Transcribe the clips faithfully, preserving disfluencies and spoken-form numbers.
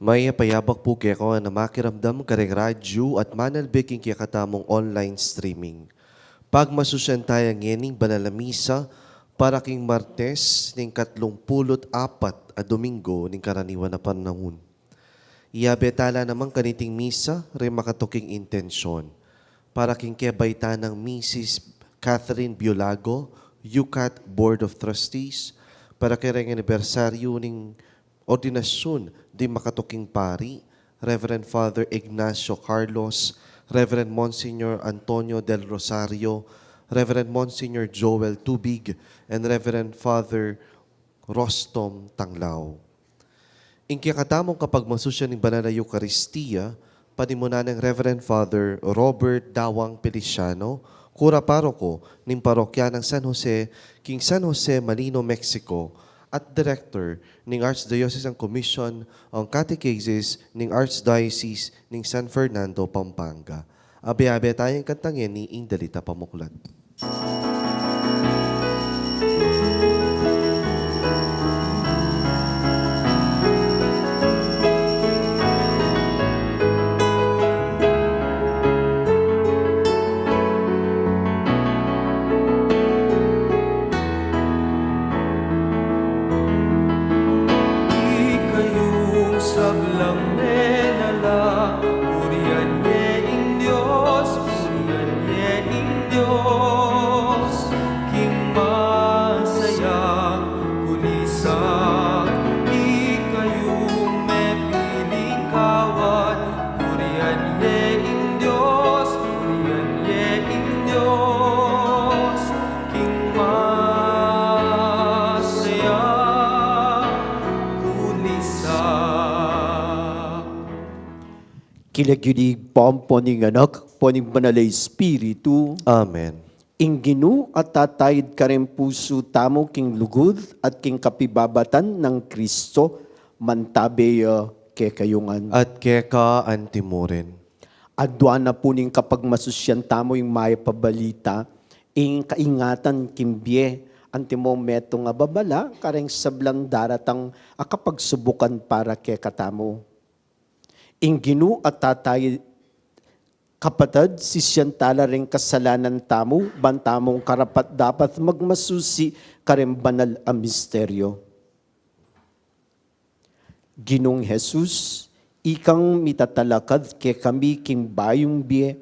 Mayap a abak pu kekayu a makiramdam kareng radyu at manalbe king kekatamung online streaming. Pagmasusyan taya ngening banal a misa para king Martes ning katlung pulu't apat a Domingo ning karaniwan a panahun. Iyabe tala naman kaniting misa reng makatuking intensyon. Para king kebaitan nang Misis Catherine Biolago, UCAT Board of Trustees, para kareng anibersaryu ning ordinasyun ding makatuking pari, Reverend Father Ignacio Carlos, Reverend Monsignor Antonio Del Rosario, Reverend Monsignor Joel Tubig, and Reverend Father Rostom Tanglao. Ing kekatamung kapagmasusyan ning Banal a Eukaristia, panimunan nang Reverend Father Robert Dawang Feliciano, kura paroko ning parokya nang San Jose, king San Jose, Manila, Mexico, at Director ning Archdiocesan Commission on Catechesis ning Archdiocese ning San Fernando, Pampanga. Abe-abe taya ing kantang ini ing dalit a pamuklat. Ikayung sablang menala, purian ye ing Dios, purian ye ing Dios, king masayang kulisan. Ikayung mepiling kawat, purian ye ing Dios, purian ye ing Dios, king masayang kulisan. King lagyu ning Ibpa, ampo ning Anak, ampo ning Banal a Espiritu. Amen. Ing Ginu a tataid kareng pusu tamu king lugud at king kapibabatan nang Kristo, mantabe ya kekayu ngan. At keka antimurin. Aduan na pu ning kapagmasusyan tamu ing mayap a balita, ing kaingatan king bie, antimo metung a babala kareng sablang daratang a kapagsubukan para kekatamu. Ing Ginu a tataid, kapatad, sisian tala reng kasalanan tamu, ban tamung karapat-dapat magmasusi kareng banal a misteryo. Ginung Jesus, ikang mitatalakad kekami king bayung bie,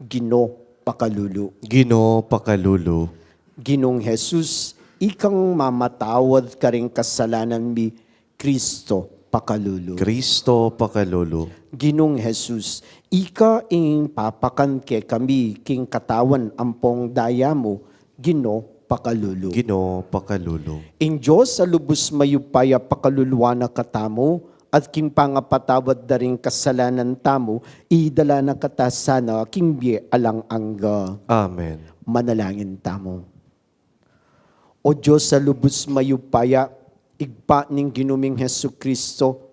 Ginu, pakalulu. Ginu, pakalulu. Ginung Jesus, ikang mamatawad kareng kasalanan mi, Kristo, pakalulu. Kristo, pakalulu. Ginung Jesus, ika ing papakan kekami king katawan ampong daya mu, Ginu, pakalulu. Ginu, pakalulu. Ing Dios a lubus mayupaya pakaluluan na katamu, at king pangapatawad da ring kasalanan tamu, idala na kata sana king bie alang angga. Amen. Manalangin tamu. O Dios a lubus mayupaya, Ibpa ning Ginu ming Jesucristo,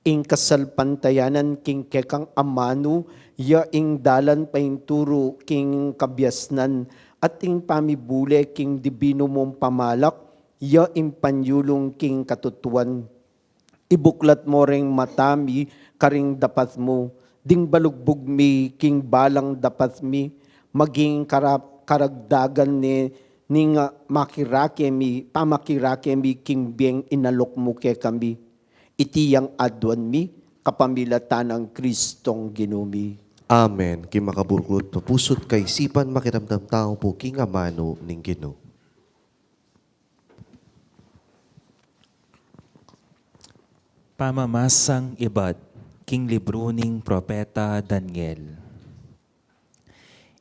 ing kasalpantayanan king kekang amanu, ya ing dalan painturu king kabiasnan, at ing pamibule king dibinu mung pamalak, ya ing panyulung king katutuan. Ibuklat mo reng mata mi karing dapat mu, ding balugbug mi king balang dapat mi, maging kara-, karagdagan ne ning, ah, makirake mi, pamakirake mi king bieng inalok mu kekami. Iti yang aduan mi, kapamilatan nang Kristong Ginu mi. Amen. King makabuklud a pusu't kaisipan, makiramdam tamu pu king amanu ning Ginu. Pamamasang ibat king libru ning propeta Daniel.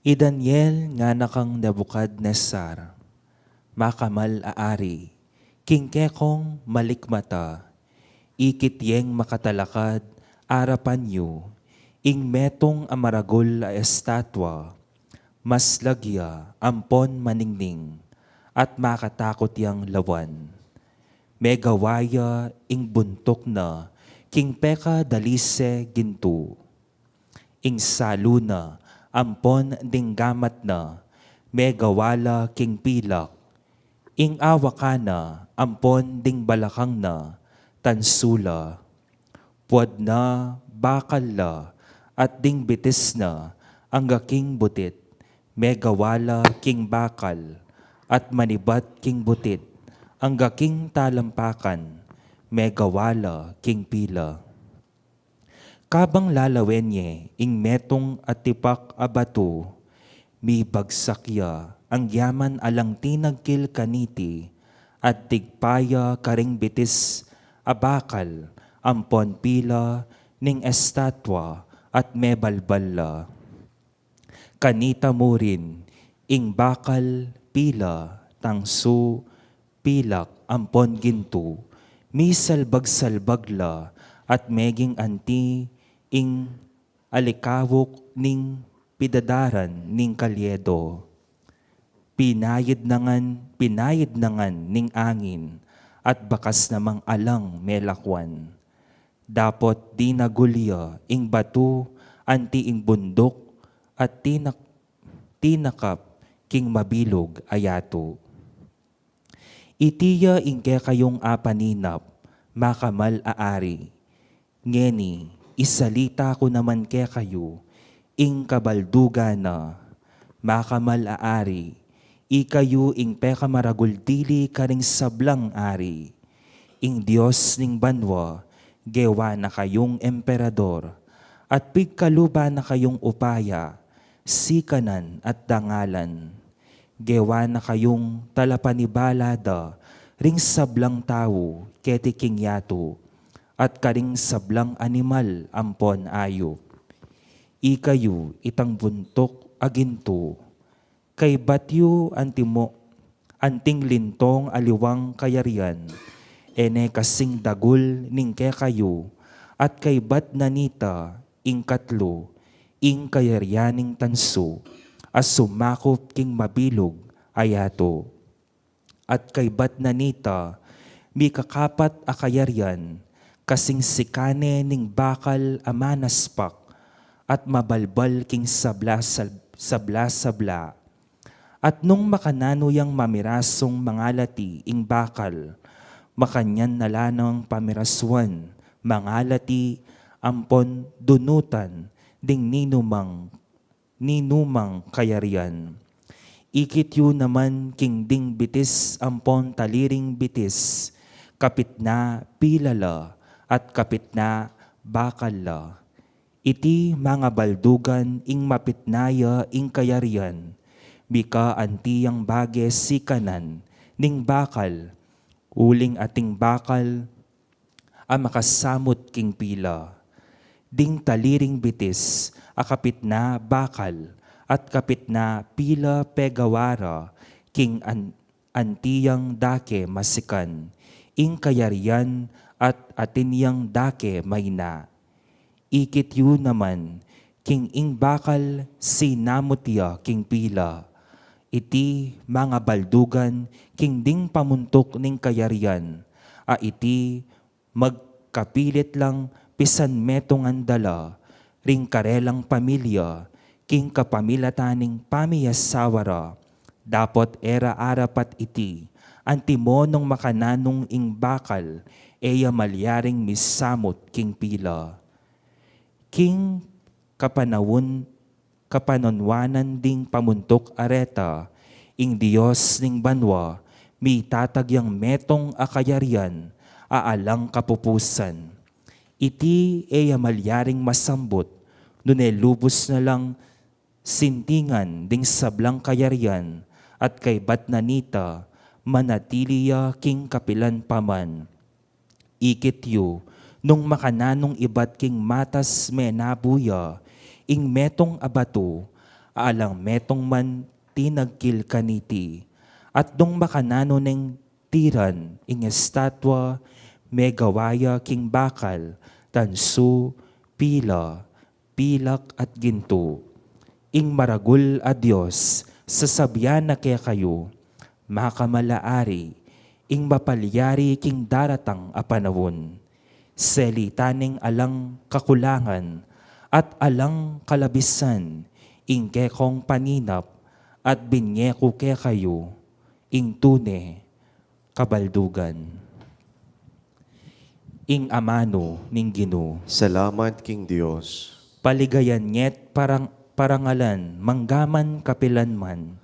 I Daniel, ngana kang Nebukadnesar, makamal a ari, king kekong malikmata, ikit yeng makatalakad arapan yu, ing metung a maragul a estatua, maslag ya ampon maningning, at makatakut yang lawan. Megawa ya ing buntuk na king pekadalise gintu. Ing salu na ampon ding gamat na megawa la king pilak. Ing awakan na ampon ding balakang na tansu la. Puad na bakal la, at ding bitis na angga king butit, megawa la king bakal, at manibat king butit angga king talampakan, megawa la king pila. Kabang lalawen ye ing metung a tipak a batu, mibagsak ya angyaman alang tinagkil kaniti, at digpa ya karing bitis a bakal ampon pila ning estatwa, at mebalbal la. Kanita mu rin, ing bakal, pila, tangsu, pilak, ampon gintu, misalbag-salbag la, at meging anti ing alikawuk ning pidadaran ning kalyedo. Pinayid na ngan, pinayid na ngan ning angin, at bakas namang alang melakwan. Dapot dinagul ya ing batu anti ing bunduk, at tinak-, tinakap king mabilug a yatu. Iti ya ing kekayung apaninap, makamal a ari. Ngeni, isalita ku naman kekayu ing kabaldugan na, makamal a ari, ikayu ing pekamaragul dili karing sablang ari. Ing Dios ning banua, gewa na kayung emperador, at pigkaluban na kayung upaya, sikanan at dangalan. Gewa na kayung talapanibala da ring sablang tau keti king yatu, at karing sablang animal ampon ayup. Ikayu itang buntuk a gintu, kaybat yu antimo, anting lintong aliwang kayarian, e ne kasing dagul ning kekayu, at kaybat na nita ing katlu, ing kayarian ning tansu, a sumakup king mabilug a yatu. At kaybat na nita, mikakapat a kayarian, kasing sika ne ning bakal a manaspak, at mabalbal king sabla, sab-, sabla-sabla. At nung makananu yang mamirasung mangalati ing bakal, makanyan na la nang pamirasuan mangalati ampon dunutan ding ninumang, ninumang kayarian. Ikit yu naman king ding bitis ampon taliring bitis, kapit na pila la at kapit na bakal la. Iti mangabaldugan ing mapitna ya ing kayarian, mika anti yang bage sikanan ning bakal, uling ating bakal a makasamut king pila. Ding taliring bitis a kapit na bakal at kapit na pila pegawa ra king an-, anti yang dake masikan ing kayarian at atin yang dake maina. Ikit yu naman, king ing bakal sinamut ya king pila. Iti mangabaldugan king ding pamuntuk ning kayarian, a iti magkapilit lang pisan metungan da la ring karelang pamilya, king kapamilatan ning pamiasawa ra, dapot e ra arapat iti, antimo nung makananung ing bakal, e ya malyaring misamut king pila. King kapanaun-, kapanunwanan ding pamuntuk a reta, ing Dios ning banua, mitatag yang metung a kayarian, a alang kapupusan. Iti e ya malyaring masambut, nune lubus na lang sintingan ding sablang kayarian, at kaybat na nita, manatili ya king kapilan pa man. Ikit yu, nung makananung ibat king matas menabu ya, ing metung a batu, a alang metung man tinagkil kaniti. At nung makananu neng tiran ing estatwa, megawa ya king bakal, tansu, pila, pilak at gintu. Ing maragul a Dios, sasabian na kekayu, makamal a ari, ing mapalyari king daratang a panaun. Selita ning alang kakulangan at alang kalabisan, ing kekong paninap at binye ku kekayu, ing tune kabaldugan. Ing amanu ning Ginu. Salamat king Dios. Paligayan ye't parang-, parangalan, manggaman kapilan man.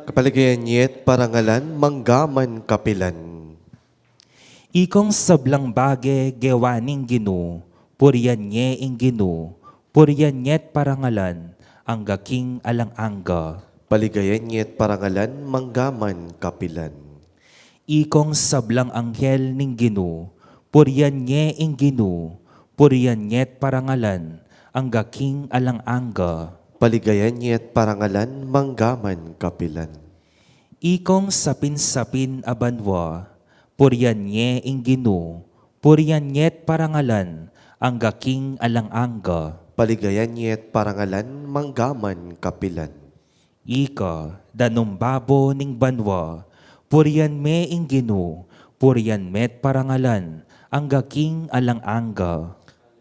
Kapaligayan ye't parangalan, manggaman kapilan. Ikong sablang bage gewa ning Ginu, purian ye ing Ginu, purian ye't parangalan, angga king alang angga. Paligayan ye't parangalan, manggaman kapilan. Ikong sablang anghel ning Ginu, purian ye ing Ginu, purian ye't parangalan, angga king alang angga. Paligayan ye't parangalan, manggaman kapilan. Ikong sapin-sapin a banua, purian ye ing Ginu, purian ye't parangalan, angga king alang angga. Paligayan ye't parangalan, manggaman kapilan. Ika, danum babo ning banua, purian me ing Ginu, purian me't parangalan, angga king alang angga.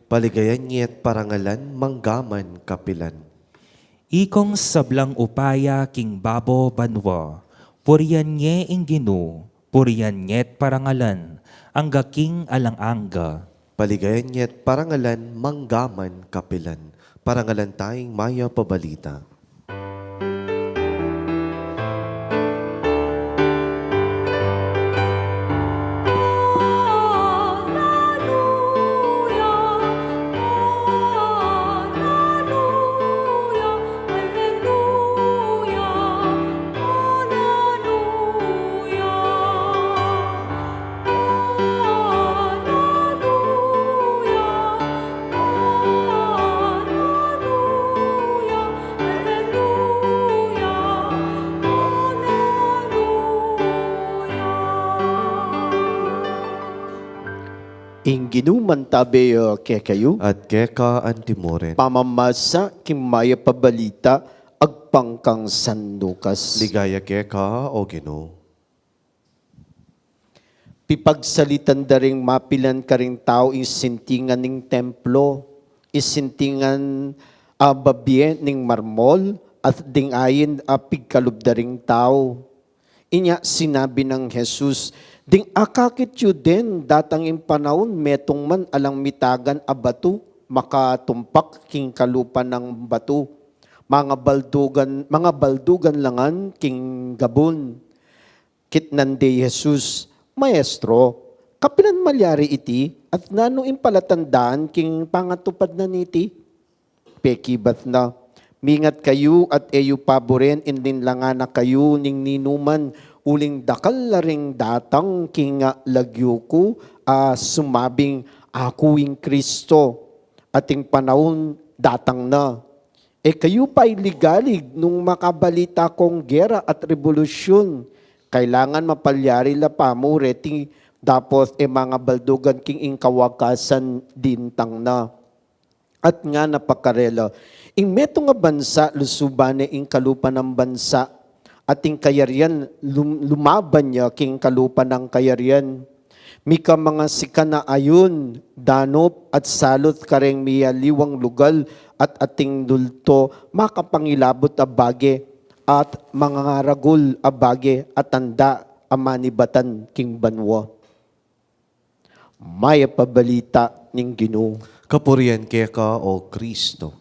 Paligayan ye't parangalan, manggaman kapilan. Ikong sablang upaya king babo banua, purian ye ing Ginu, purian ye't parangalan, angga king alang angga. Paligayan ye't parangalan, manggaman kapilan. Parangalan taya ing mayap a balita. Ing Ginu mantabe ya kekayu. At keka antimurin. Pamamasa king mayap a balita agpang kang San Lucas. Ligaya keka, O Ginu. Pipagsalitan da ring mapilan karing tau ing sintingan ning templo, ing sintingan a babie ning marmol, at ding ain a pigkalub da ring tau. Inya sinabi nang Jesus, ding akakit yu den, datang ing panaun, metung man alang mitagan a batu makatumpak king kalupa nang batu. Mangabaldugan, mangabaldugan la ngan king gabun. Kitnan de i Jesus, Maestro, kapilan malyari iti, at nanu ing palatandaan king pangatupad na niti? Pekibat na, mingat kayu at e yu paburen ing linlangan na kayu ning ninuman, uling dakal la ring datang king lagyu ku, a sumabing, Aku ing Kristo, at ing panaun datang na. E kayu pailigalig nung makabalita kong gera at rebolusyun. Kailangan mapalyari la pamu reti dapot e mangabaldugan king ing kawakasan dintang na. At ngana pa karela, ing metung a bansa lusuban ne ing kalupa nang bansa, at ing kayarian lum-, lumaban ya king kalupa nang kayarian. Mika mangasikan a ayun, danup at salut kareng miyaliwang lugal at ating dulto makapangilabut a bage at mangaragul a bage a tanda a manibatan king banua. Mayap a balita ning Ginu. Kapurian keka, O Kristo.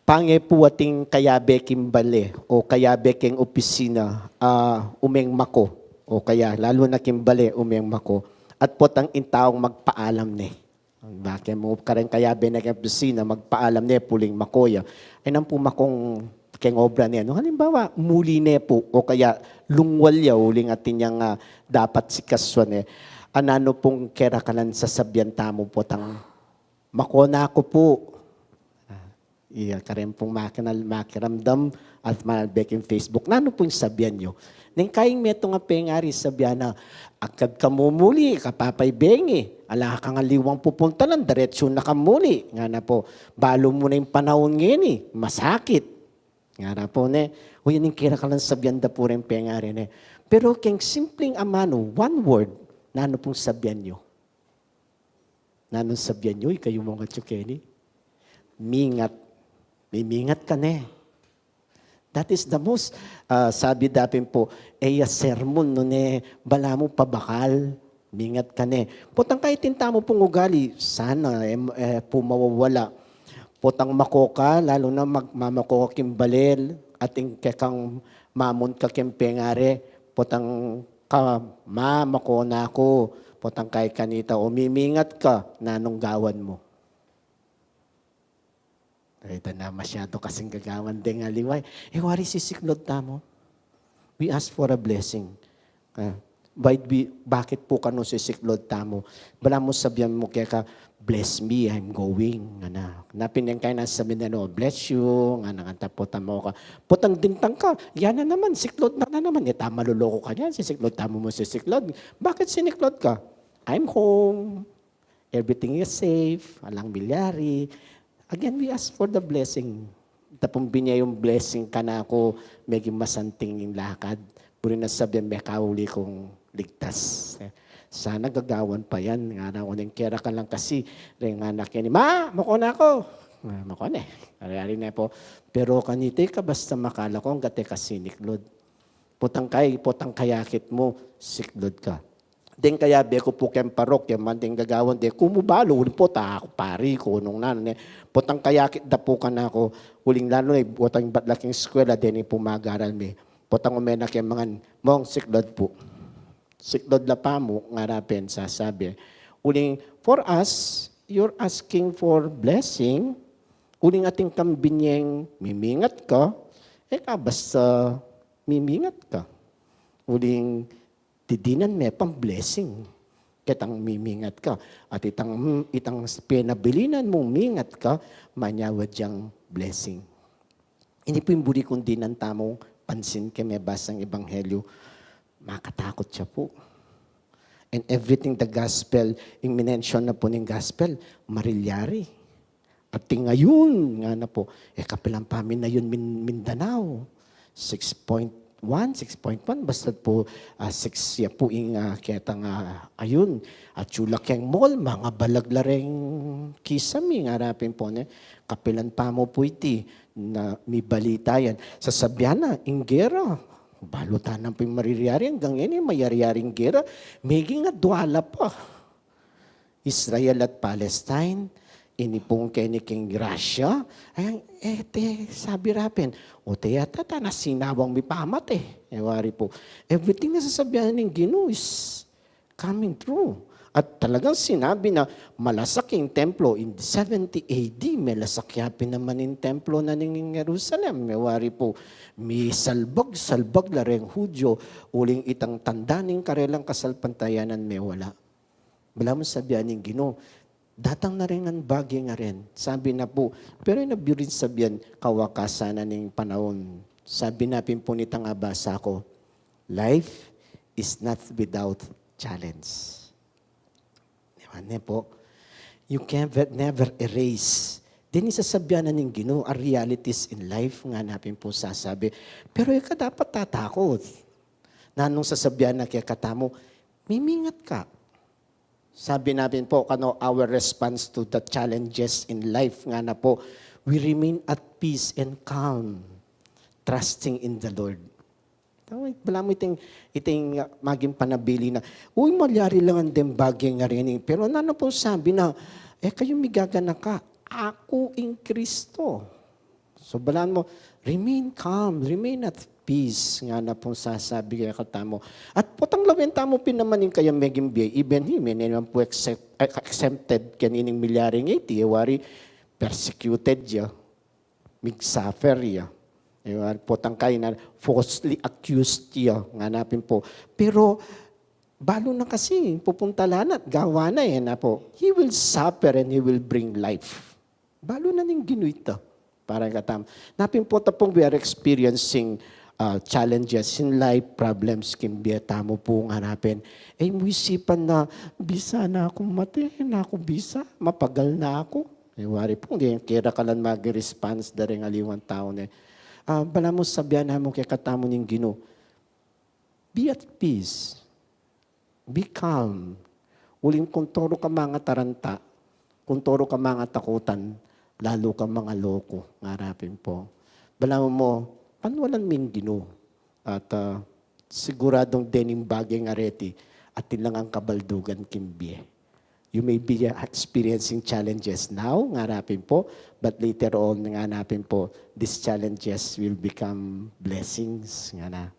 Pange pu ating kayabe king bale o kayabe king opisina, ah, umeng mako, o kaya lalu na king bale umeng mako, at potang ing taung magpaalam ne. Bake mu kareng kayabe na king opisina, magpaalam ne pu uling mako ya. Ay, nanu pu makong keng obra ne, no? Halimbawa, muli ne pu, o kaya lungwal ya uling atin yang, ah, dapat sikasuan ne. Nanu pung kera kanan sasabian tamu potang mako na ku pu. Ah, iya, kareng pung makinal-, makiramdam at malbe king Facebook. Nanu pung sabian yu? Neng kaing metung a pengari sabian na, agad ka mumuli, kapapaibengi. Ala kang aliwang pupuntalan, diretsu na ka muli. Ngana pu, balu mu na ing panaun ngeni, masakit. Ngana pu ne, o yan ing kera kanan sabian da pu reng pengari ne. Pero keng simpleng amanu, one word, nanu pung sabian yu? Nanung sabian yu, ikayu mung atyu keni? Mingat. Mimingat ka ne. That is the most, ah, sabi dapin pu, e ya sermon, nune balamu pabakal. Mingat ka ne. Potang kaya iting tamu pung ugali, sana, eh, eh, pu mawawala. Potang mako ka, lalu na mag-, mamako ka king balil, atin kekang mamun ka king pengari, potang ka, "Ma, mako na ku." Potang kaya kanita, o mimingat ka, nanung gawan mu? Ay, ita na masyadu kasing gagawan deng aliwa. E, wari sisiklod tamu. We ask for a blessing. Ah, why we, bakit pu kanu sisiklod tamu? Balamu sabyan mu keka, "Bless me, I'm going." Ngana. Napin yang kaya na sabi na, "No, bless you." Ngana, ngana, potang mako ka. Potang dintang ka, yan na naman, siklod na, na naman. Ita maluloko ka niyan, sisiklod tamu mu sisiklod. Bakit siniklod ka? "I'm home. Everything is safe, alang milyari." Again, we ask for the blessing. Ita pung binie yung blessing kanaku, meging masanting ing lakad. Buri na sabyan mekauli kung ligtas. Sana gagawan pa yan. Ngana ku ning kera ka lang kasi, reng anak yan, "Ma, mako na ku." Ah, mako ne. Ari-ari ne pu. Pero kanita ka basta makala ku, anggat e ka siniklod. Potang kaya, potang kayakit mu, siklod ka. Deng kayabe ku pu keng parokya, man deng gagawan de, ku mu balu, uling pota aku pari ku, nung nanu ne, potang kayakit da pu kanaku, uling lalu ne, potang ibat la king eskwela, deni pu magaral mi. Potang ume na keng mangan, "Mong, siklod pu." "Siklod la pa mu?" Ngara pin sasabi. Uling, for us, you're asking for blessing, uling atin kang binieng mimingat ka, e ka basta mimingat ka. Uling, didinan me pang blessing ketang mimingat ka. At itang, itang penabilinan mung mingat ka, manyawad yang blessing. Ini pu ing buri kung dinan tamung pansin keng mebasang ebanghelyu. Makatakut ya pu. And everything the gospel, ing minention na pu ning gospel, marilyari. Ating ayun, ngana pu, e, kapilan pa mi nayun Min-, Mindanao. Six point one, six point one, basta pu, ah, six ya pu ing, ah, ketang, ah, ayun. At yu la keng mall, mangabalag la reng kisame, ngara pin pu ne. Kapilan pa mu pu iti, na mibalita yan. Sasabian na, ing gera. Balu ta na pu ing mariryari, anggang ngeni, mayaryaring gera. Meging adwa la pa. Israel at Palestine, ini pung keni king Russia, ay, e, te, sabi ra pin, o te, yata ta na sinawang mipamate. E, wari pu. Everything na sasabian ning Ginu is coming true. At talagang sinabi na malasak ing templo in seventy A D, melasak ya pin naman ing templo na ning Jerusalem. E, wari pu, misalbag-salbag la reng Hudyo, uling itang tanda ning karelang kasalpantayanan mewala. Balamu sabian ning Ginu, datang na rin ang bage ngaren. Sabi na pu, pero e na buri rin sabian, kawakasan na ning panaun. Sabi na pin pu nitang abasa ku, life is not without challenge. Di ba, ne pu? You can never, never erase. Deni sasabian na ning Ginu, a realities in life, ngana pin pu sasabi. Pero e ka dapat tatakut. Nanung sasabian na kekatamu, mimingat ka. Sabi na pin pu, kanu, our response to the challenges in life, ngana pu, we remain at peace and calm, trusting in the Lord. Tama, balamu iting, iting, ah, maging panabilin na, uy, malyari la ngan deng bage ngeni. Pero nanu pu sabi na, e kayu migaganaka, aku ing Kristo. So, balamu, remain calm, remain at peace, ngana pung sasabi kekatamu. At potang lawen tamu pin naman ing kayang meging bie, even him, e ne naman pu except-, eh, exempted keni ning milyaring iti, e wari, persecuted ya, migsuffer ya. E wari, potang kaya na, falsely accused ya, ngana pin pu. Pero, balu na kasi, pupunta la na at gawa na, e na pu. He will suffer and he will bring life. Balu na ning Ginu ita. Para kekatamu. Ngana pin pu, ta pung we are experiencing, ah, challenges in life, problems king bie tamu pu, ngana pin, e mu isipan na, bisa na kung mate, naku bisa, mapagal na aku. E wari pu, deng kera kalan mag-response da reng aliwang tau ne. Ah, balamu sabian na mu kekatamu ning Ginu, be at peace. Be calm. Uling kung toro ka mangataranta, kung toro ka mangatakutan, lalu ka mangaluku, ngara pin pu. Balamu mu, panwalan me ing Ginu. At, ah, siguradung dening bage ngareti, Atin lang ang kabaldugan king bie. You may be experiencing challenges now, ngana pin pu, but later on, ngana pin pu, these challenges will become blessings, ngana.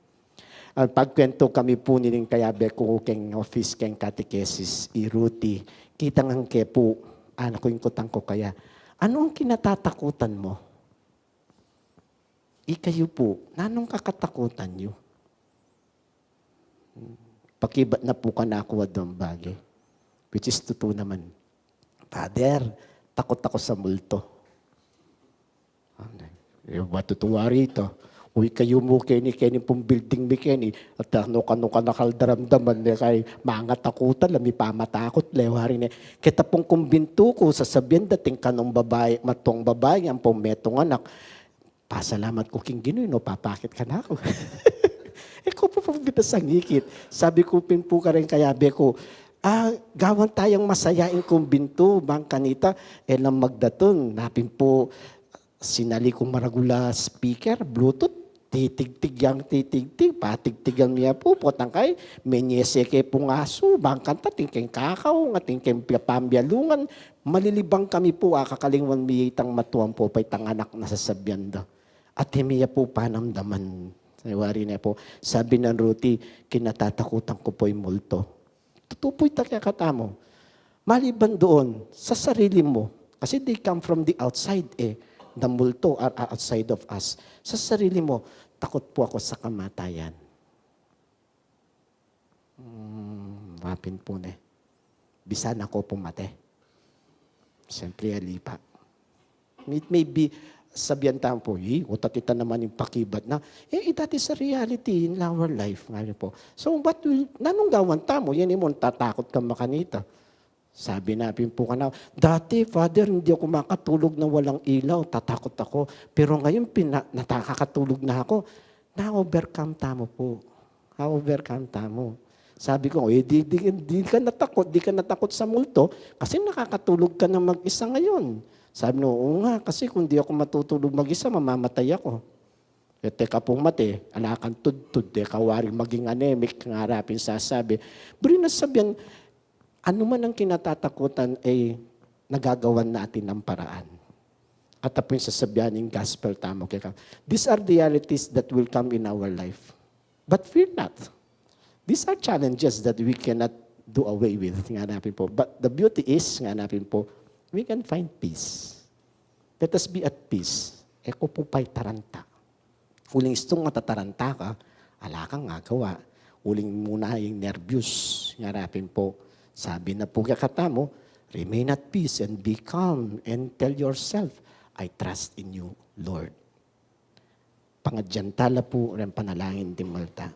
Pagkuwentu kami pu nining kayabe ku keng office keng catechesis, i Ruthie, kitang angke pu, anak ku, ing kutang ku kaya, "Ano ang kinatatakutan mo? Ikayu pu, nanung kakatakutan yu?" Pakibat na pu kanaku adwang bage, which is tutu naman. "Father, takut aku sa multo." E, ba tutu wari ita? "Uy, kayu mu keni, keni pung building mi keni, at ano ka, ano ka na kang daramdaman, e kay mangatakutan la, mipamatakut la." E wari ne, keta pung kumbintu ku, sasabian da atin kanung babai, matuang babai, ampong metung anak, pasalamat ku king Ginu, no, papakit kanaku. E ku pu pung bitasang ikit. Sabi ku pin pu kareng kayabe ku, "Ah, gawan tayang masaya ing kumbintu, bang kanita e lang magdatun." Ngana pin pu, sinali kung maragul a speaker, Bluetooth, titigtig yang titigtig, patigtigan mi ya pu, potang kai, menyese ke pung asu, bang kanita atin keng kakaung, atin keng pambialungan, malilibang kami pu, akakalingwan mi itang matuang pu, pa itang anak na sasabian da. Atin mi ya pu panamdaman. Wari ne pu, sabi nang Ruthie, "Kinatatakutan ku pu ing multo." Tutu pu ita kekatamu. Maliban doon, sa sarili mo, kasi they come from the outside e, the multo are outside of us. Sa sarili mo, "Takut pu aku sa kamatayan." Hmm, ngana pin pu ne, "Bisa na ku pung mate." Siyempre, ali pa. It may be, sabian tamu pu, "Hi, utat ita naman ing pakibat na." E, it, that is a reality in our life, ngana pu. So, what will, nanung gawan tamu? Yan, e mu, tatakut ka makanita. Sabi na pin pu kanaku, "Dati, Father, hindi ako makatulog na walang ilaw. Tatakut ako. Pero ngayon, pina-, nakakatulog na ako." Na-overcome tamu pu. Na-overcome tamu. Sabi ku, "E, di, di, di ka natakut, di ka natakut sa multo, kasi nakakatulog ka na mag-isa ngayon." Sabi na, "Oo nga, kasi kung di ako matutulog mag-isa, mamamatay ako." E, teka pung mate, ala kang tudtud, teka waring maging anemic, ngana pin sasabi. Buri na sabian, anuman ang kinatatakutan ay nagagawan natin ng paraan. At apu ing sasabian ning gospel tamu keka. These are the realities that will come in our life. But fear not. These are challenges that we cannot do away with, ngana pin pu. But the beauty is, ngana pin pu, we can find peace. Let us be at peace. E ku pu paitaranta. Uling istung matataranta ka, ala kang agawa. Uling muna ing nervyos, ngana pin pu. Sabi na pu kekatamu, "Remain at peace and be calm and tell yourself, 'I trust in you, Lord.'" Pangadyan tala pu reng panalangin ding multa.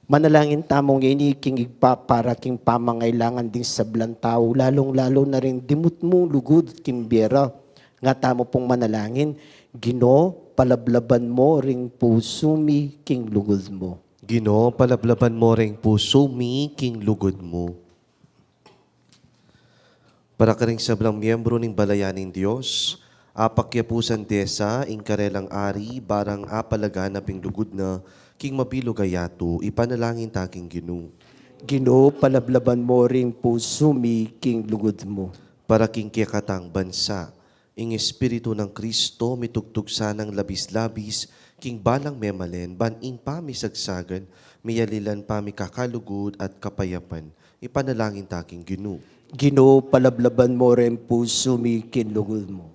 Manalangin tamu ngeni king Ibpa para king pamangailangan ding sablang tau, lalung-lalu na ring dimut mung lugud king bie ra. Nga tamu pung manalangin, Ginu, palablaban mu ring pusu mi king lugud mu. Ginu, palablaban mu ring pusu mi king lugud mu. Para karing sablang miyembro ning balayan ning Dios, apakyapusan de sa ing karelang ari, barang apalaganap ing lugud na king mabilug a yatu, ipanalangin ta king Ginu. Ginu, palablaban mu ring pusu mi king lugud mu. Para king kekatang bansa, ing Espiritu nang Kristo mitugtug sanang labis-labis king balang memalen, ban ing pamisagsagan, miyalilan pamikakalugud at kapayapan. Ipanalangin ta king Ginu. Ginu, palablaban mu ring pusu mi king lugud mu.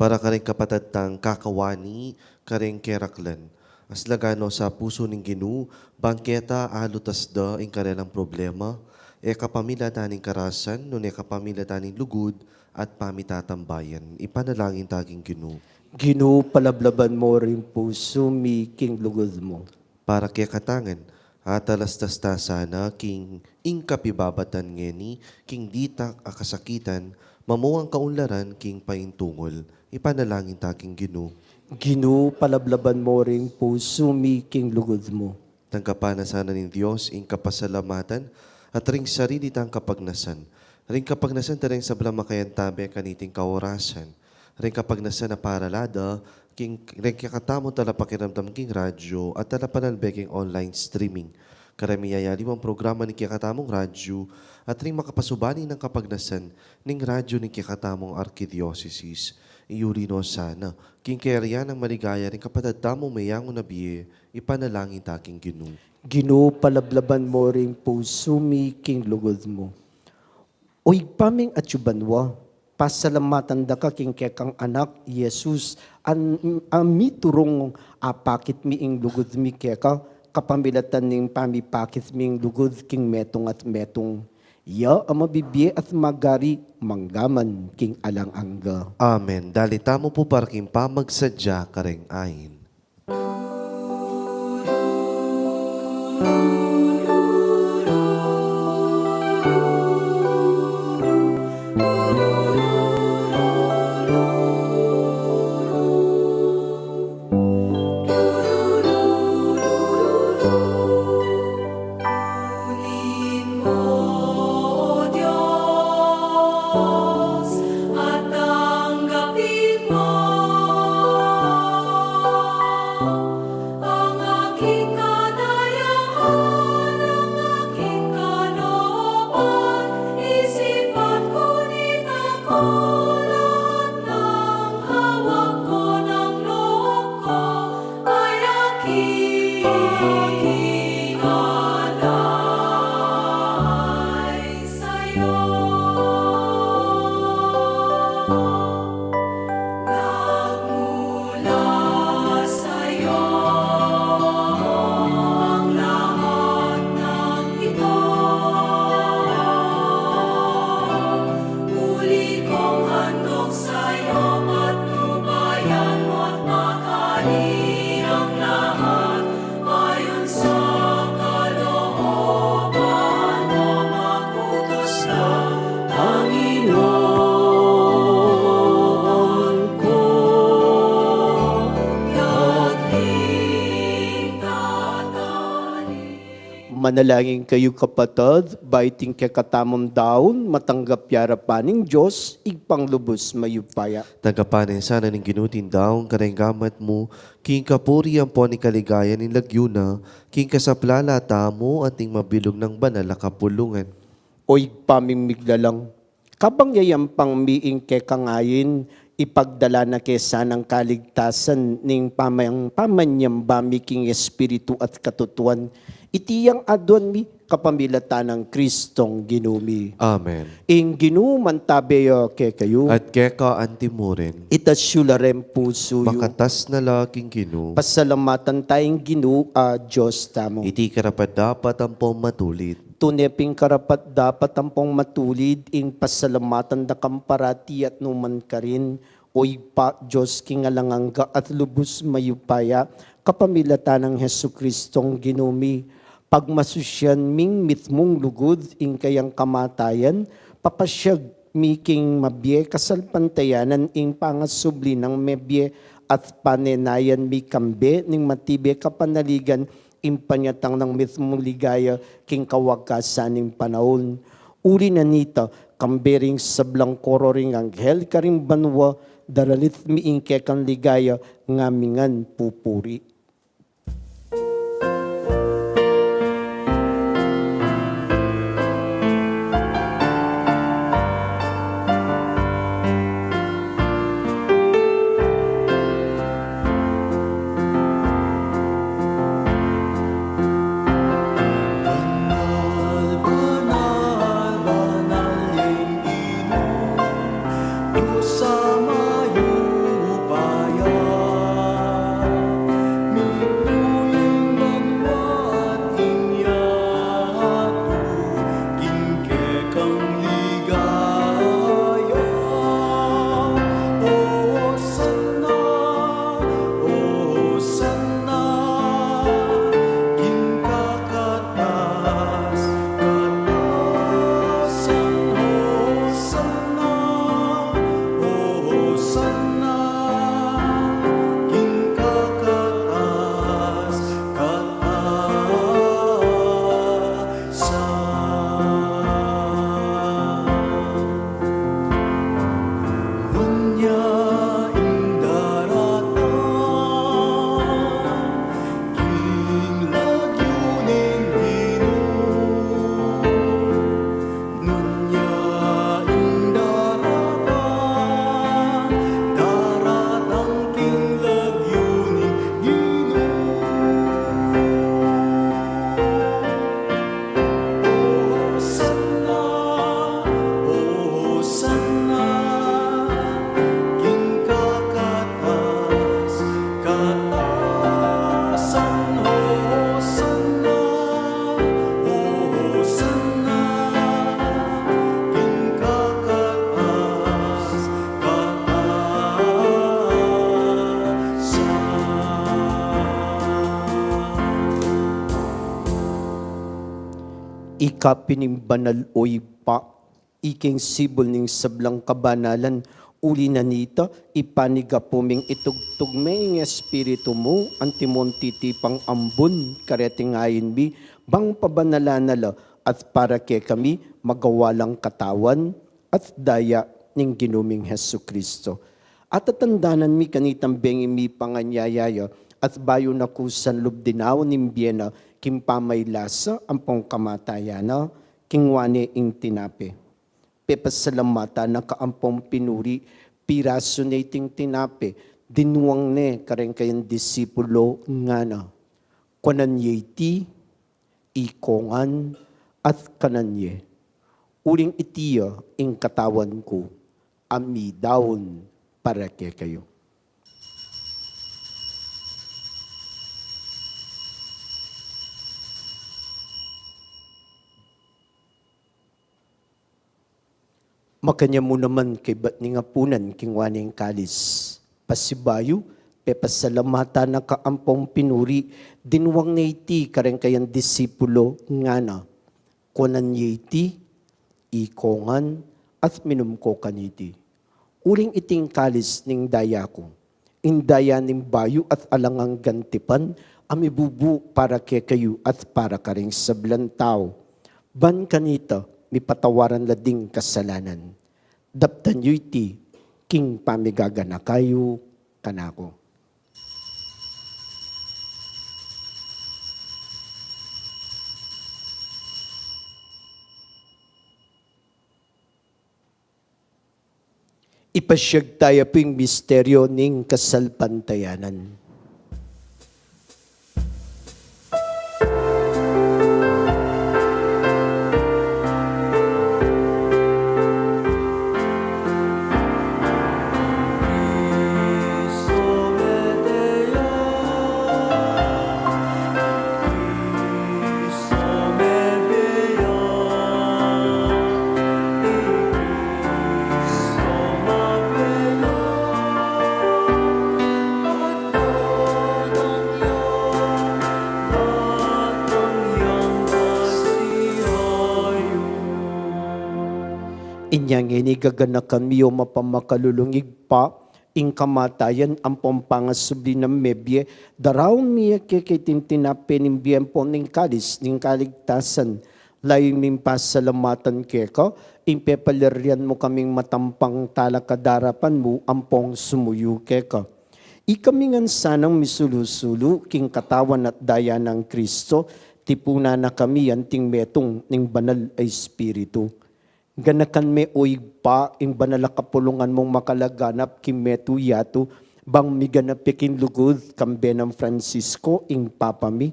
Para karing kapatad tang kakawani karing keraklan, aslagan no sa pusu ning Ginu, ban keta alutas da ing karelang problema, e kapamilatan ning karasan, nune kapamilatan ning lugud at pamitatambayan. Ipanalangin ta king Ginu. Ginu, palablaban mu ring pusu mi king lugud mu. Para kekatangan, atalastas ta sana king ing kapibabatan ngeni, king ditak a kasakitan, mamuang kaunlaran king paintungul. Ipanalangin ta king Ginu. Ginu, palablaban mu ring pusu mi king lugud mu. Tanggapan na sana ning Dios ing kapasalamatan at ring sarili tang kapagnasan, ring kapagnasan da ring sablang makayantabe kaniting kaorasan, ring kapagnasan a parala da king, ring kekatamung talapakiramdam king radyo at talapanalbe king online streaming. Kareng miyayaliwang programa ning kekatamung radyu at ring makapasubali nang kapagnasan ning radyu ning kekatamung arkidiosesis. Iyuli no sana king kayarian nang maligaya ring kapatad tamung meyangu na bie, ipanalangin ta king Ginu. Ginu, palablaban mu ring pusu mi king lugud mu. O Ibpa ming atsu banua, pasalamatan da ka king kekang Anak, Jesus, an, a miturung apakit mi ing lugud mi keka, kapamilatan ning pamipakit mi ing lugud king metung at metung. Iya a mabibie at magari manggaman king alang angga. Amen. Dali tamu pu para king pamagsadya kareng ain. Kunin mo, O Diyos, at tanggapin mo ang aking kadahilanan, ang aking kalooban, isipan ko, nita ko, lahat ng hawak ko, ng loob ko, ay aking alay sa'yo. Nagmula sa'yo ang lahat ng ito. Muli kong handog sa'yo, patnubayan mo't pakali ang lahat ayon sa kalooban mo, magutos ka, Panginoon ko, dagling tatali. Manalangin kayu, kapatad, ba iting kekatamung daun matanggap ya arapan ning Dios, Ibpang lubus mayupaya. Tanggapan na sana ning Ginu iting daun kareng gamat mu, king kapurian ampon king kaligayan ning lagyu na, king kasaplalan tamu at ning mabilug nang banal a kapulungan. O Ibpa ming miglalang, kabang yayampang mi ing kekang ain, ipagdala na ke sanang kaligtasan ning pamang-, pamanyamba mi king espiritu at katutuan. Iti yang aduan mi kapamilatan nang Kristong Ginu mi. Amen. Ing Ginu mantabe ya kekayu. At keka antimurin. Itas yu la reng pusu yu. Makatas na la king Ginu. Pasalamatan taya ing Ginu a Dios tamu. Iti karapat-dapat ampong matulid. Tune pin karapat-dapat ampong matulid ing pasalamatan da kang parati at nu man karin, O Ibpa, Dios king alang angga at lubus mayupaya, kapamilatan nang Jesucristong Ginu mi. Pagmasusian ming mitmung lugud ing kayang kamatayan, papasyag mi king mabie kasalpantayanan ing pangasubli nang mebie at panenayan mi kambe ning matibe kapanaligan ing panyatang nang mitmung ligaya king kawakasan ning panaun. Uli na nita, kambe ring sablang koro ring anghel karing banua, daralit mi ing kekang ligaya ngamingan pupuri. Banal, banal, banal ing Ginu, Dios a mayupaya. Kapin ing banal, o Ibpa, ika ing sibul ning sablang kabanalan, uli na nita, ipanyawad mu ming itugtug me ing Espiritu mu, antimong titipang ambun, kareting ain mi, bang pabanalan na la, at para kekami, magawa lang katawan, at daya ning Ginu ming Jesucristo. At tatandanan mi kanitang bengi mi panganyayaya, at bayu na ku sanlub dinaun ing bie na, king pamaylasa ampong kamatayan na, kinua ne ing tinape. Pepasalamatan na ka ampong pinuri, pirasu ne iting tinape, dinuang ne kareng kayang disipulo, ngana: Kuanan ye iti, ikongan, at kanan ye. Uling iti ya ing katawan ku, a midaun para kekayu. Makanyan mu naman kaybat ning apunan, kinua ne ing kalis. Pasibayu, pepasalamatan na ka ampong pinuri, dinuang ne iti kareng kayang disipulo, ngana: Kuanan ye iti, ikongan, at minum ko kaniti. Uling iti ing kalis ning daya ku, ing daya ning bayu at alang anggang tipan, a mibubu para kekayu at para karing sablang tau. Ban kanita, mipatawaran la ding kasalanan. Daptan yu iti king pamigaganaka yu kanaku. Ipasiag taya pu ing misteryo ning kasalpantayanan. Inya ngeni gaganakan mi, o mapamakalulung Ibpa, ing kamatayan ampong pangasubli nang mebie, daraun mi ya keka iting tinape ning bie ampong ing kalis ning kaligtasan. Layun ming pasalamatan keka ing pepalirian mu kaming matampang talakad king arapan mu ampong sumuyu keka. Ikami ngan sanang misulu-sulu king katawan at daya nang Kristo, tipunan na kami anting metung ning Banal a Espiritu. Ganakan me, o Ibpa, ing banal a kapulungan mung makalaganap king metung yatu, bang miganap ya king lugud, kambe nang Francisco, ing Papa mi,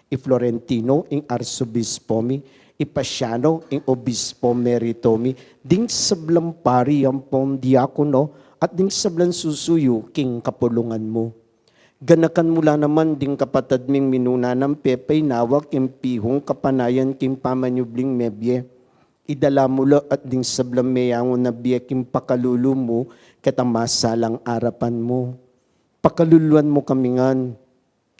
i Florentino, ing Arsobispo mi, i Pasiano, ing Obispo Emerito mi, ding sablang pari ampong diakono, at ding sablang susuyu king kapulungan mu. Ganakan mu la naman ding kapatad ming minuna nang pepainawa king pihung kapanayan king pamanyubling mebie. Idala mu la at ding sablang meyangu na bie king pakalulu mu, keta masalang arapan mu. Pakaluluan mu kami ngan,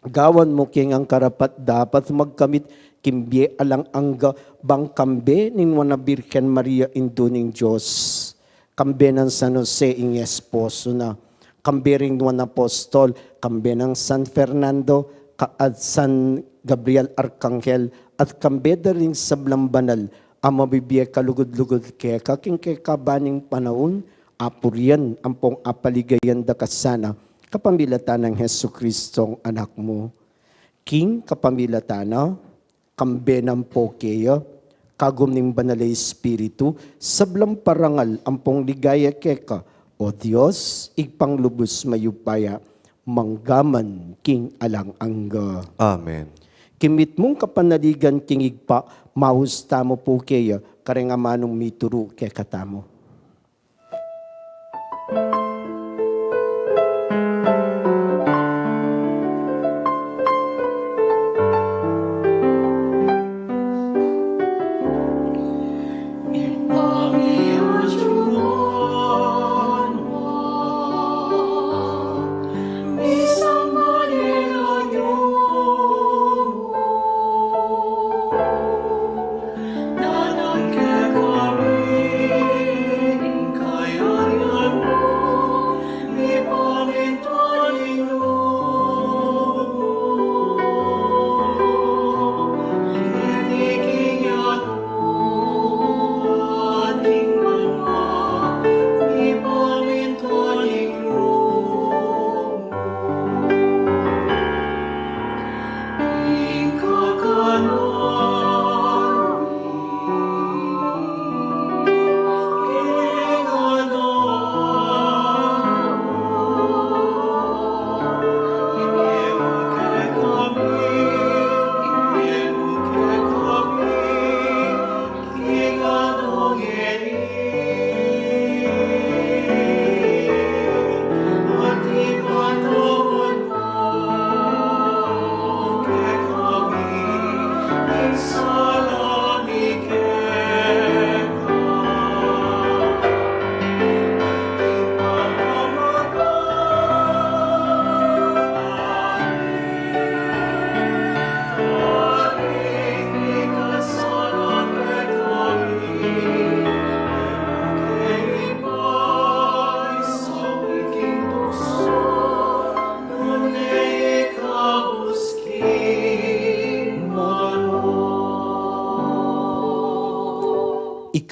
gawan mu kaming karapat-dapat magkamit king bie alang angga, bang kambe ning Nuan a Birhen Maria, Indu ning Dios, kambe nang San Jose ing esposo na, kambe ring Nuan a Apostol, kambe nang San Fernando, ka-, at San Gabriel Arkanghel, at kambe da ring sablang banal a mabibie kalugud-lugud keka king kekaban ning panaun, apurian ampong apaligayan da ka sana, kapamilatan nang Jesucristong Anak mu. King kapamilatan na, kambe nang poke ya, kagum ning Banal a Espiritu, sablang parangal ampong ligaya keka, o Dios, Ibpang lubus mayupaya, mangga man king alang angga. Amen. King mitmung kapanaligan king Ibpa, maus tamu pu keya, kareng amanung mituru kekatamu.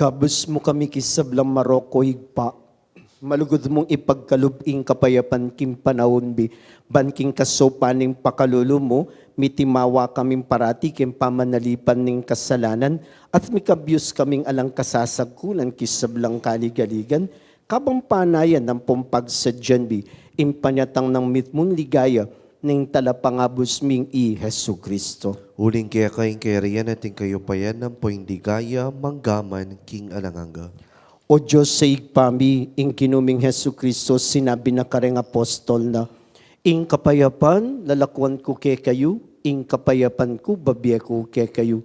Kabus mu kami king sablang marok, O Ibpa. Malugud mung ipagkalub ing kapayapan king panaun mi, ban king kasaupan ning pakalulu mu, mitimawa kaming parati king pamanalipan ning kasalanan, at mikabus kaming alang kasasagkunan king sablang kaligaligan, kabang panayan ampong pagsadyan mi ing panyatang nang mitmung ligaya ning Talapangabus ming i Jesucristo. Uling keka ing kayarian at ing kayupayan ampong ligaya, mangga man king alang angga. O Dios a Ibpa mi, ing Ginu ming Jesucristo, sinabi na kareng apostol na, "Ing kapayapan lalakuan ku kekayu, ing kapayapan ku bibie ku kekayu."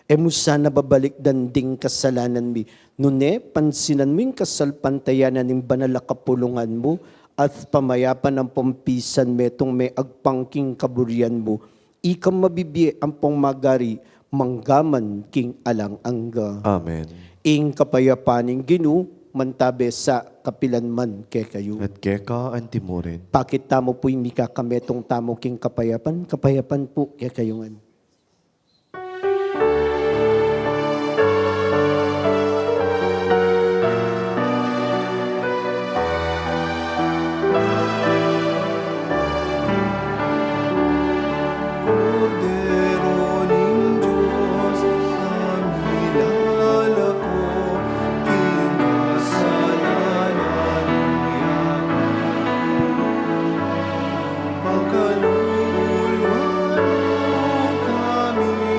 E mu sana babalikdan ding kasalanan mi, nune pansinan mu ing kasalpantayanan ning banal a kapulungan mu, at pamayapan ampong pisan metung me agpang king kaburian mu. Ikang mabibie ampong magari, mangga man king alang angga. Amen. Ing kapayapan ning Ginu, mantabe sa kapilan man kekayu. At keka antimurin. Pakit tamu pu ing mikakametung tamu king kapayapan, kapayapan pu kekayu ngan. Kordero ning Dios, a milalako king kasalanan ning yatu. Pakaluluan mu kami, pakaluluan mu kami. Kordero ning Dios, a milalako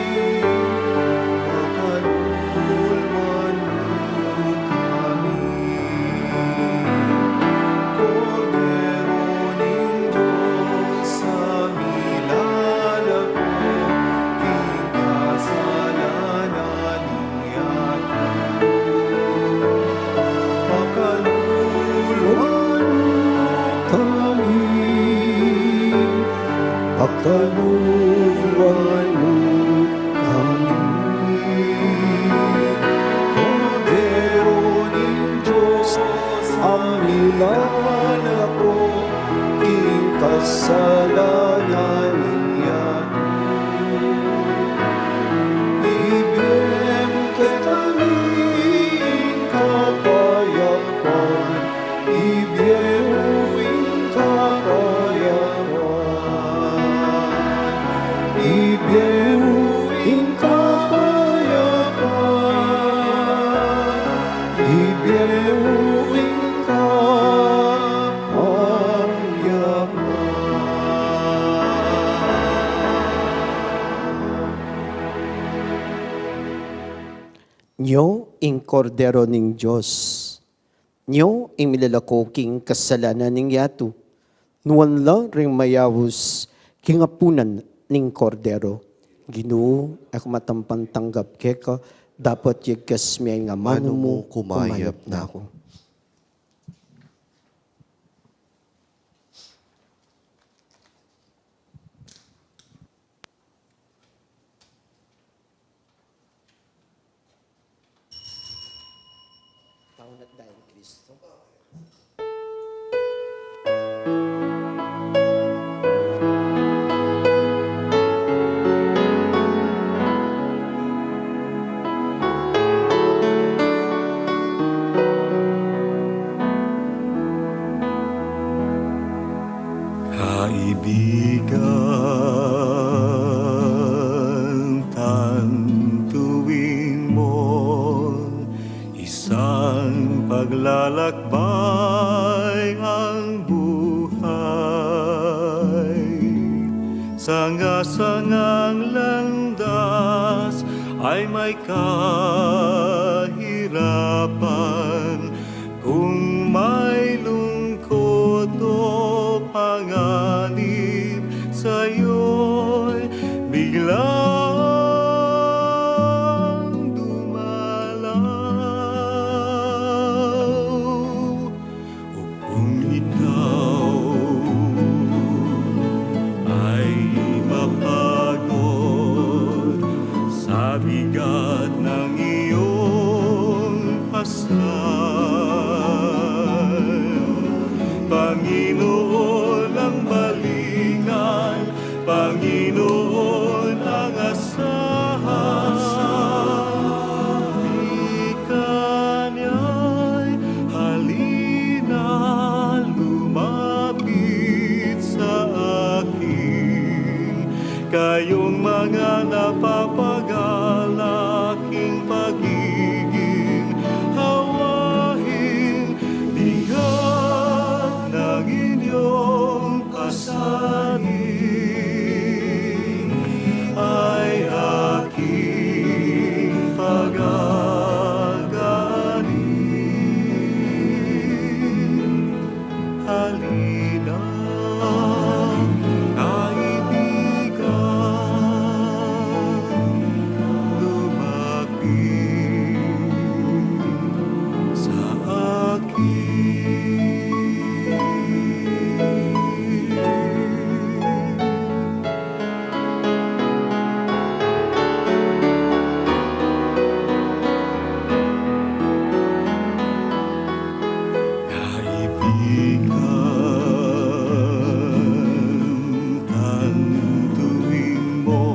king kasalanan ning yatu. Pakaluluan mu kami, pakaluluan mu kami. Kordero ning Dios, a milalako king kasalanan ning yatu. Ibie mu kekami ing kapayapan, ibie mu ing kapayapan, ibie mu ing kapayapan, ibie mu ing kapayapan. Nyo ing Kordero ning Dios. Nyo ing milalako king kasalanan ning yatu. Nuan la ring mayaus king apunan ning Kordero. Ginu, e ku matampan tanggap keka, dapot yagkas me ing amanu mu, kumayap na ku. Paunat dayang Kristo. Kaibigan, tantuin mong isang paglalakbay ang buhay. Sanga-sangang landas ay may kahirapan, kung may lungkot o panganib sa'yo'y biglang dumalaw. Upang ikaw ay mapagod sa bigat ng iyong pasal. Panginoon ang balikan, Panginoon ang asahan. Nga napapagalak ing pagiging hawaing bigat ng inyong pasanin ay aking pagagani. Halina, kaibigan, lumapit sa akin. Kaibigan, tantuhin mo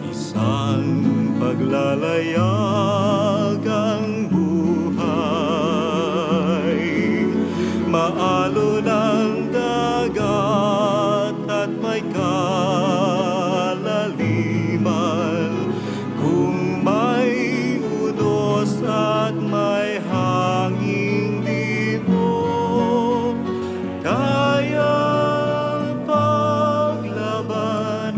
isang paglalayag ang buhay. Maalon ang dagat at may kalaliman, kung may unos at may hanging di mo kayang paglabanan.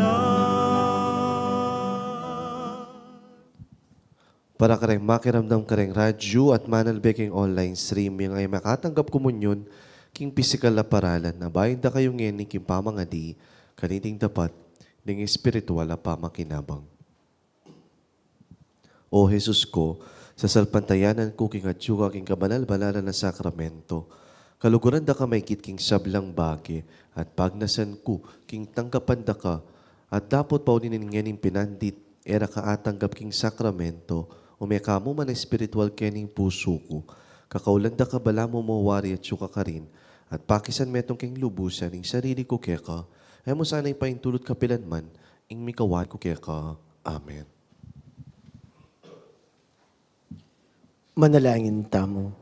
Para kareng makiramdam kareng radyo at manalbe king online streaming a makatanggap komunyon king pisikal a paralan, abayan da kayu ngeni king pamangadi kaniting dapat ding espiritual a pamakinabang. O Jesus ku, sasalpantayanan ku king atyu ka king kabanal-banalan a sakramento. Kaluguran da ka maigit king sablang bage, at pagnasan ku king tanggapan da ka, at dapot pauli ning ngening pinandit, e ra ka atanggap king sakramento, ume ka mu man espiritual kening pusu ku. Kakaulan da ka balamu mo wari atyu ka karin, at pakisan metung king lubusan ing sarili ku keka, e mu sana ipaintulut kapilan man ing mikawad ku keka. Amen. Manalangin tamu.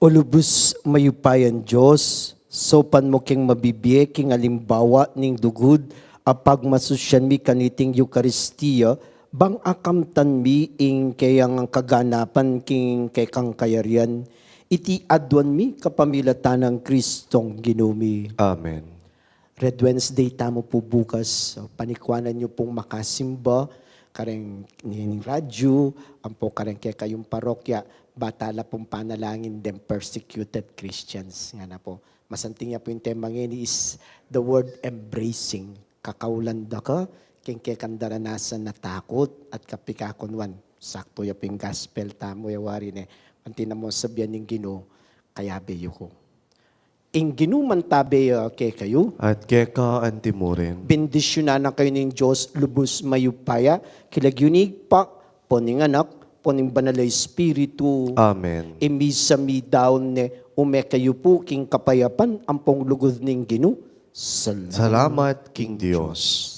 O lubus mayupayang Dios, saupan mu keng mabibie king alimbawa ning lugud a pagmasusyan mi kaniting Eukaristia, bang akamtan mi ing kayang kaganapan king kekang kayarian, iti aduan mi kapamilatan nang Kristong Ginu mi. Amen. Red Wednesday tamu pu bukas. So, panikuanan yu pung makasimba kareng ning radyo, ampo kareng kekayung parokya, bata la pung panalangin deng persecuted Christians. Ngana pu, masanting ya pu ing tema ngeni is the word embracing. Kakaulan da ka keng kekang daranasan a takut at kapikakunuan. Saktu ya pu ing gospel tamu e wari ne. Anti na mu sabian ning Ginu, kayabe yu ku. Ing Ginu mantabe ya kekayu. At keka antimurin. Bendisyunan na kayu ning Dios lubus mayupaya, king lagyu ning Ibpa, ampo ning Anak, ampo ning Banal a Espiritu. Amen. Ing misa midaun ne, ume kayu pu king kapayapan ampong lugud ning Ginu. Salamat. Salamat king Dios.